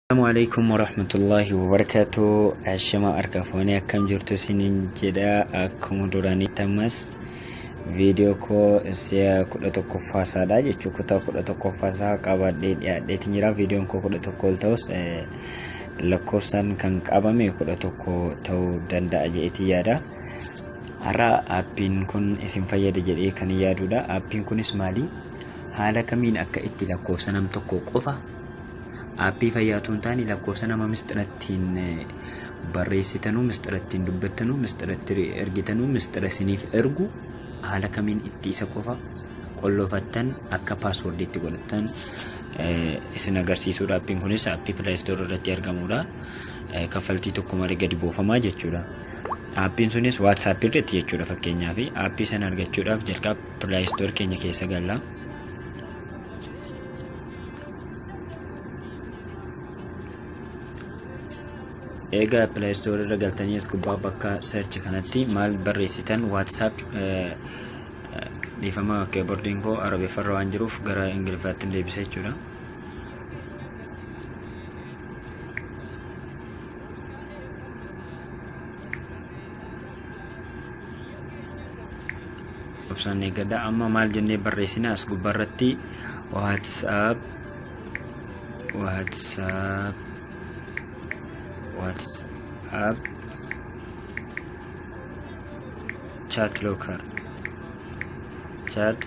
Assalamu alaikum warahmatullahi wabarakatuh. Ashama harka fuunee akkam jirtu isiniin jedha. Akkuma duraanitti ammas viidiyoo koo si'a 11ffaasaadha jechuun kutaa 11ffaasaa qabadhee dhiyaadheetiin jira. Viidiyoon koo 11 ol ta'us lakkoofsaan kan qabame 11 ta'uu danda'a jedheetiin yaada. Har'a aappiin kun isin fayyada jedhee kan yaadudha. Aappiin kunis maali? Haala kamiin akka itti lakkoofsa nam tokko qofa aappii fayyaatu hin taane lakkoofsa nama mistira ittiin barreessitanuu, mistira ittiin dubbattanuu, mistira itti ergitanuu, mistira isiniif ergu haala kamiin itti isa qofa qollofattan akka paaswoordiitti godhattan isin agarsiisuudha. Aappiin kunis aappii Play Store irratti argamudha. Kaffaltii tokko malee gadi buufamaa jechuudha. Aappiin sunis WhatsApp irratti jechuudha fakkeenyaaf. Aappii sana argachuudhaaf jalqaba Play Store keenya keessa galla. Egaa Play Store irra galtanii as gubbaa bakka search kanatti maal barreessitan WhatsApp dhiifama keeboordiin koo Arabiffarra waan jiruuf gara Ingiliffaatti deebisa jechuudha. Obsaan eeggadha. Amma maal jennee barreessina as gubbaarratti WhatsApp WhatsApp WhatsApp chat locker chat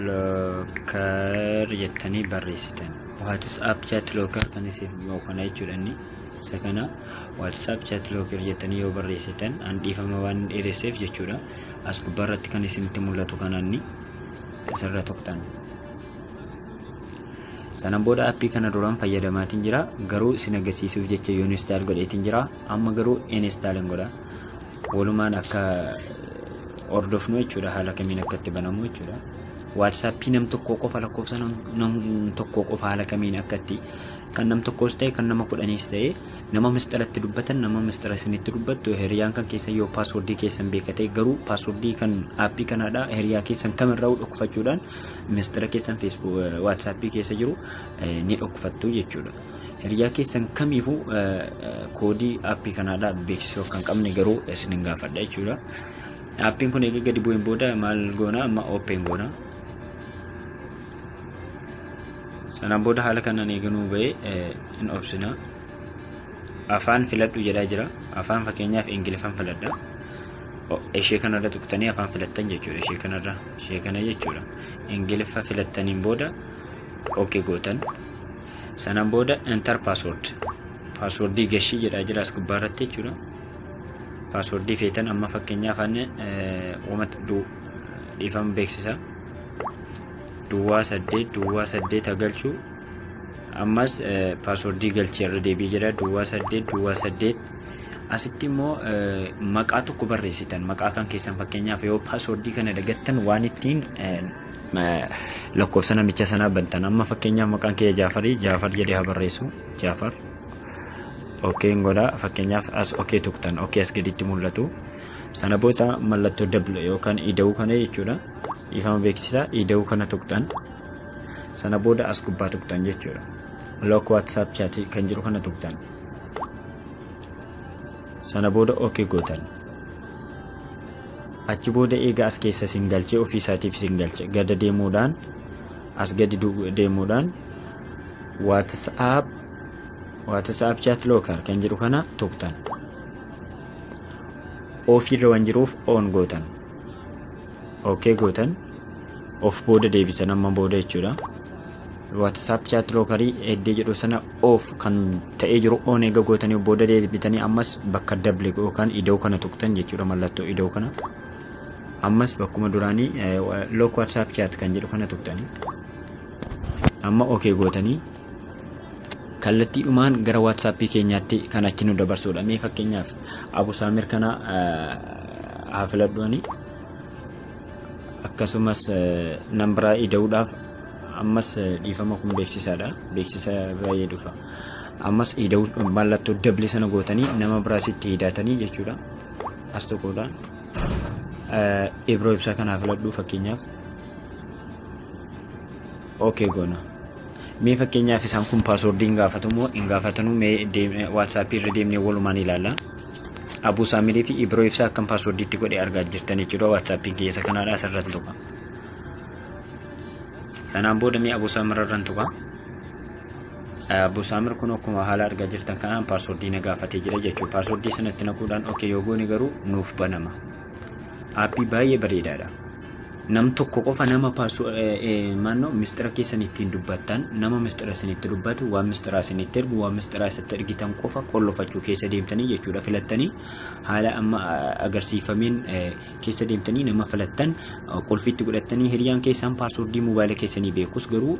locker jettanii barreessitan. WhatsApp chat locker kan isin kana jechuudha inni isa kana WhatsApp chat locker jettanii yoo barreessitan an dhiifama waan dheeresseef jechuudha. As gubbaarratti kan isinitti mul'atu kana inni asirra tuqxan. Sanaan booda aappii kana duraan fayyadamaatiin jira. Garuu isin agarsiisuuf jecha yoo install godheetiin jira. Amma garuu install hin godha. Walumaan akka hordofnu jechuudha. Haala kamiin akka itti banamu jechuudha. WhatsAppii nam tokko qofa lakkoofsa nam tokko qofa haala kamiin akka itti kan nam tokkos ta'e kan nama kudhaniis ta'e nama mistira dubbatan nama mistira isinitti dubbattu hiriyaan kan keessan yoo paaswordii keessan beekate garuu paaswordii kan aappii kanaadha hiriyaa keessan kamirraa dhokfachuudhaan mistira keessan Facebook WhatsAppii keessa jiru ni dhokfattu jechuudha. Hiriyaa keessan kamiifuu koodii aappii kanaadha beeksisuu kan qabne garuu isin hin gaafadha jechuudha. Aappiin kun egaa gadi bu'een booda maal goona amma open goona. Sanaan booda haala kanaan eeganuu ba'ee hin obsina. Afaan filadhu jedhaa jira. Afaan fakkeenyaaf Ingiliffaan filadha. Ishee kanarra tuqxanii afaan filattan jechuudha. Ishee kanarra ishee kana jechuudha. Ingiliffa filattaniin booda okay gootan. Sanaan booda enter password. Passwordii gashii jedhaa jira as gubbaarratti jechuudha. Passwordii feetan amma fakkeenyaaf ani uummata dhiifama beeksisa. Duwwaa 8 duwwaa 8 galchuu ammas paaswordii galchee irra deebi'ee jira duwwaa 8 duwwaa 8 asitti immoo maqaa tokko barreessitan maqaa kan keessan fakkeenyaaf yoo paaswordii kana dagattan waan ittiin lakkoofsa namicha sanaa bantan amma fakkeenyaaf maqaan kiyya Jaafarii Jaafar jedhee haa barreessu Jaafar okeen godha fakkeenyaaf as okee tuqtan okee as gaditti mul'atu sana booda mallattoo W yookaan ida'uu kana jechuudha. Dhiifama beeksisaa ida'uu kana tuqxan sana booda as gubbaa tuqxan jechuudha. Lock WhatsApp chat kan jedhu kana tuqxan sana booda okay gootan. Achi booda eega as keessa isin galchee ofii isaatiif isin galche gada deemuudhaan as gadi deemuudhaan WhatsApp chat locker kan jedhu kana tuqxan. Ofiirra waan jiruuf on gootan. Okay gootan of booda deebisan amma booda jechuudha. WhatsApp chat lockerii eddee jedhu sana off kan ta'ee jiru on eega gootanii booda deebitanii ammas bakka double yookaan ida'uu kana tuqxan jechuudha mallattoo ida'uu kana. Ammas bakkuma duraanii lock WhatsApp chat kan jedhu kana tuqxanii amma okay gootanii kallattiidhumaan gara WhatsAppii keenyaatti kan achi nu dabarsuudha. Mee fakkeenyaaf Abu Saamir kana haa filadhuani. Akkasumas nambiraa ida'uudhaaf ammas dhiifama kun beeksisaadha. Beeksisa baay'ee dhufa. Ammas ida'uu mallattoo dabli sana gootanii nama biraas itti hidatanii jechuudha. As tokkodhaan Ibroo ibsaa kana filadhuu fakkeenyaaf. Okay goona. Mee fakkeenyaaf isaan kun paaswoordii hin gaafatu moo hin gaafatanuu mee WhatsAppii irra deemnee walumaan ilaalla. Abuu Saamirii fi Ibroo Ibsaa akkam paaswoordiitti godhe argaa jirtan jechuudha. WhatsAppiin keessa kanaadha asirratti tuqa. Sanaan booda mee Abuu Saamir irraan tuqa. Abuu Saamir kun akkuma haala argaa jirtan kanaan paaswoordii na gaafatee jira jechuudha. Paaswoordii sanatti naquudhaan okay yoo goone garuu nuuf banama. Aappii baay'ee bareedaadha. Nam tokko qofa nama maannoo mistira keessan ittiin dubbattan, nama mistira isinitti dubbatu, waan mistira isinitti ergu, waan mistira isatti ergitan qofa qollofachuu keessa deemtanii jechuudha. Filattanii haala amma agarsiifameen keessa deemtanii nama filattan qulfiitti godhattanii hiriyaan keessan paaswordii moobaayila keessanii beekus garuu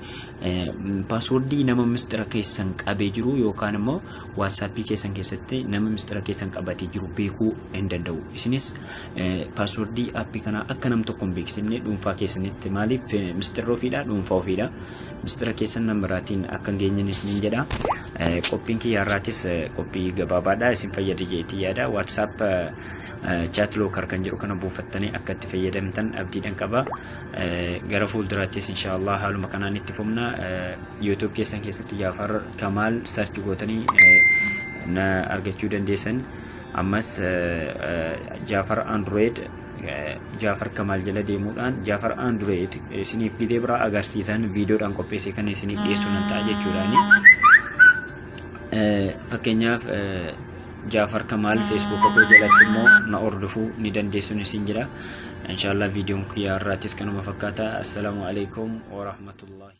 paaswordii nama mistira keessan qabee jiru yookaan immoo WhatsAppii keessan keessatti nama mistira keessan qabatee jiru beekuu hin danda'u. Isinis paaswordii aappii kanaa akka nam tokko hin beeksifne dhuunfaa keessanitti, maaliif mistirri ofiidha, dhuunfaa ofiidha. Mistira keessan nama biraatiin akka hin geenye isiniin jedha. Qophiin kiyya har'aatis qophii gabaabaadha, isin fayyada jedheetii yaada. WhatsApp Chat Locker kan jedhu kana buufattanii akka itti fayyadamtan abdiidhaan qaba. Gara fuulduraattis inshaallah haaluma kanaan itti fufna. YouTube keessan keessatti Jaafar Kamaal search gootanii na argachuu dandeessan. Ammas Jaafar Android, Jaafar Kamaal jala deemuudhaan Jaafar Android isiniif gidee biraa agarsiisan viidiyoodhaan qopheessee kan isiniif dhiyeessuu nan ta'a jechuudhaani. Fakkeenyaaf Jaafar Kamaal Feesbuuka koo jalatti immoo na hordofuu ni dandeessuun isin jira. Inshaallah viidiyoon kiyya har'aatis kanuma fakkaata. Assalaamu alaikum wa rahmatullahi.